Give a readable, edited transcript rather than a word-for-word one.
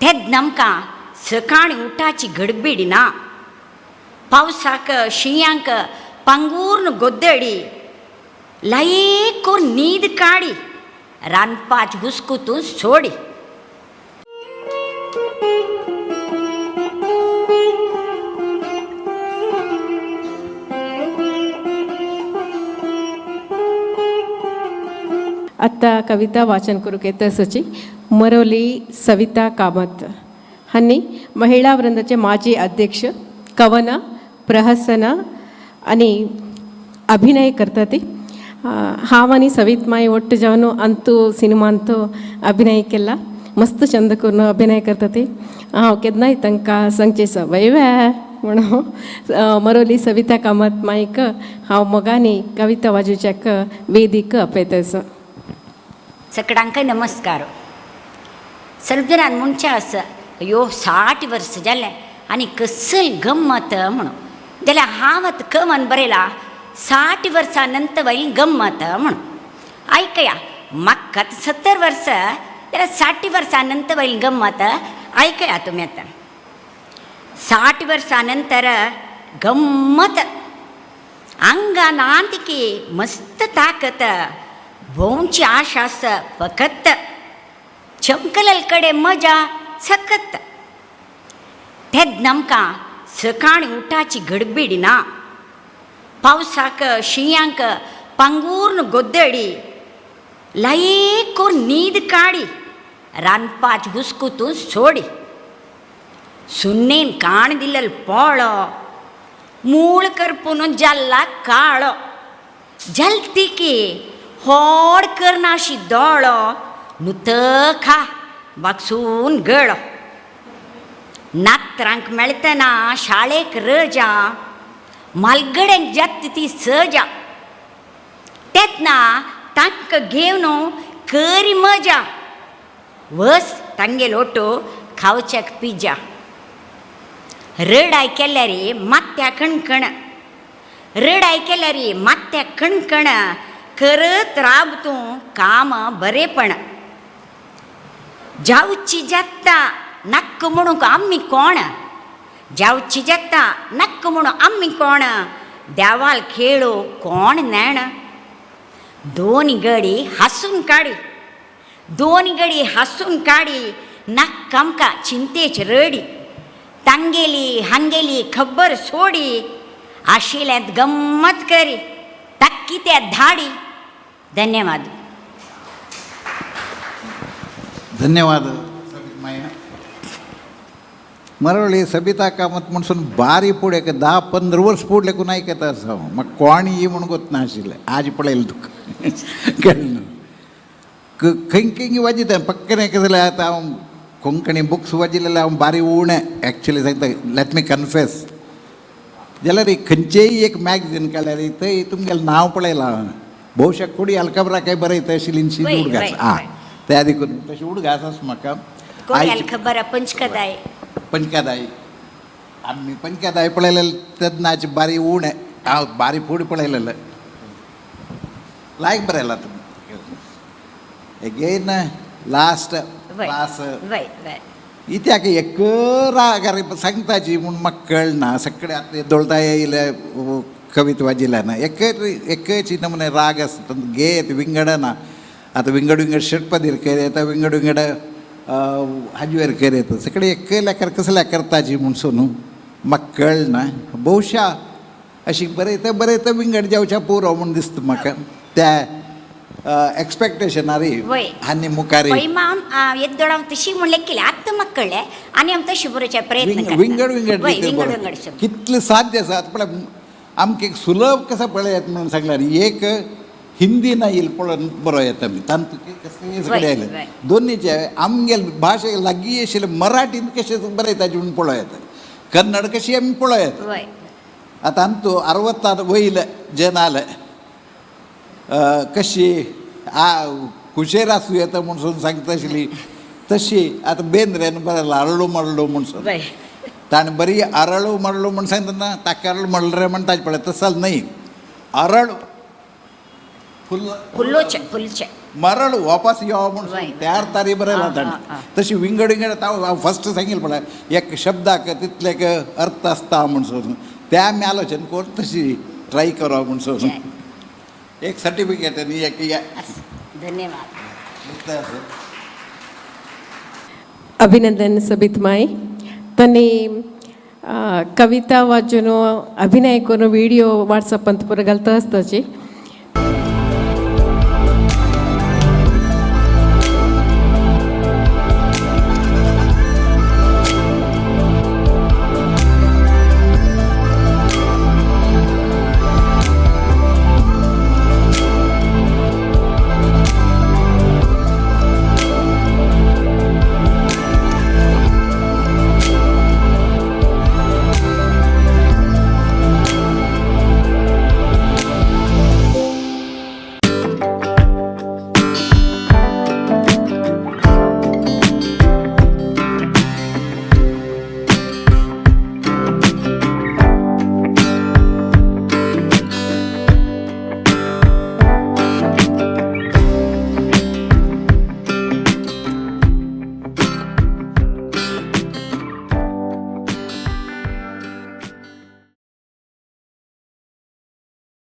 तेन्ना आमकां सकाळीं उठाची गडबडी ना. पावसाक शिंयांक पांगूर्ण गोद्दडी लायक करून न्हीद काडी रांदपाच हुस्कुतून सोडी. आत्ता कविता वाचन करूंक येता सची मरोली सविता कामत हांणी महिळा वृंदाचे माजी अध्यक्ष, कवन, प्रहसन आनी अभिनय करता ती. हांव आनी सवित माई ಒಟ್ಟು जावन अंतू सिनेमांत अभिनय केला. मस्त चंद करून अभिनय करता ती. हांव केन्नाय तांकां सांगचें सवय वे म्हणून. मरोली सविता कामत माईक हांव मोगांनी कविता वाजोवच्याक वेदीक आपयता. सकडांक नमस्कार. सर्वजणान म्हणचें आसा, अयो 60 वर्स जालें आनी कसल गम्मत म्हणून. जाल्यार हांव आतां कवन बरयला 60 वर्सां नंतर वयल गम्मत म्हणून. आयकया, म्हाका आतां 70 वर्सां जाल्यार 60 वर्सां नंतर वयल गम्मत आयकया तुमी. आतां 60 वर्सां नंतर गम्मत, आंगान आंतिकी मस्त ताकत, भोंवची आशा आसा फकत, चमकलल कडेन मजा सकत. तेन्ना आमकां सकाळीं उठाची गडबडी ना. पावसाक शिंयांक पांगूर्ण गोद्दडी लायक करून न्हीद काडी रांदपाच हुस्कुतून सोडी. सुन्नेन काण दिल्लेल पोळो मूळ करपून जाल्ला काळो, जलतिकी होड करनाशी दोळो, नुत खा वागसून गळो. नात्रांक मेळतना शाळेक रजा, मालगड्यांक जाता ती सजा, तेन्ना तांकां घेवन करी मजा, वस तांगेलो ओटो खावच्याक पिज्जा. रडाय केल्यार माथ्या कणकण, रडाय केल्यार माथ्या कणकण, करत राब तूं काम बरेपण. जावची जाता नक्क म्हणूंक आमी कोण, जावची जाता नक्क म्हणून आमी कोण, देवाल खेळो कोण नेण. दोन गडी हांसून काडी, दोन गडी हांसून काडी, नक्क आमकां चिंतेच रडी. तांगेली हांगेली खबर सोडी, आशिल्यांत गम्मत करी, ताक्की त्या धाडी. धन्यवाद. धन्यवाद माया. मरवळी सबिता कामत म्हणसून बारी फुडें एक 10-15 वर्स फुडलें करून आयकता आसा हांव. म्हाका कोण ही म्हूण गोत नाशिल्लें, आज पळयलें तुका कळ्ळें न्हू. खंय खंय वाजयता पक्कन एक जाल्यार आतां हांव कोंकणी बुक्स वाजिल्ले हांव बारी उणें एक्चुअली सांगता, let me confess. जाल्यार खंयचेय एक मॅगझीन काडल्यार थंय तुमगेलें नांव पळयलां हांवें. बहुशा कोडी अलकबरा काय बरयता आशिल्ली उडगास. आं, त्या देखून तशी उडगास आसा म्हाका. कोण खबर पंचकदाय. पंचकादाय आमी पंचकादाय पळयलेले तेन्नाचे बारी उणें, हांव बारी फुडें पळयलेलें. लायक बरयला तुमी एगेन लास्ट क्लास. वय वय. इत्याक एक रागार सांगताची म्हूण म्हाका कळना. सगळे आतां दोळता येयले कविता वाजिल्ल्यान एक एकच नमुने राग आसता, घेत विंगडना. आतां विंगड विंगड षटपदीर केर येता, विंगड विंगड हाजवेर केर येता, सगळे एक लेकर कसल्या करताची म्हूण सोनू म्हाका कळना. बहुशा अशी बरयता बरयता विंगड जावच्या पुरो म्हूण दिसता म्हाका त्या एक्सपेक्टेशनारी आनी मुखारी. पै माम येद्दोड हांव तशी म्हणलें केलें आतां म्हाका कळ्ळें आनी हांव तशी बरोवचे प्रयत्न करता. विंगड विंगड वय, रितीन विंगड बरोवचें. विंगड शब्द. कितलें साध्य आसा आतां पळय आमकां एक सुलभ कसो पळयात म्हणून सांगल्यार एक हिंदी ना येयल पळोवन बरो येता आमी तांतूं कसलें सगळें आयलें. दोनीचे आमगेले भाशे लागीं आशिल्ले मराठीन कशें बरयता म्हणून पळोवं येता, कन्नड कशी आमी पळोवं येता. आतां अंतू 60 वयले जन आले कशी आ कुशेर आसूं येता म्हणून सांगता आशिल्ली तशी आतां बेंद्रेन बरयलां अरळू मरळू म्हणसून. ताणें बरी अरळू मरळू म्हण सांगता ना, ताका अरळू मरळू रे म्हण ताजें पळय तसं न्हय, अरळ फुल फुल्लोचे फुलचे. मरळ वापस यावं म्हणून तयार तारी बरयला आ, ताणें. आ, आ. तशी विंगड विंगड हांव फस्ट सांगिल्लें पळय, एक शब्दाक तितले एक अर्थ आसता म्हणून ते आमी आलोचन करून तशी ट्राय करा म्हणून एक सर्टिफिकेट आनी एक धन्यवाद. आसा. अभिनंदन सबित माई. तनी कविता वाचून अभिनय करून विडियो व्हॉट्सअप अंत पुरो घालता आसताची.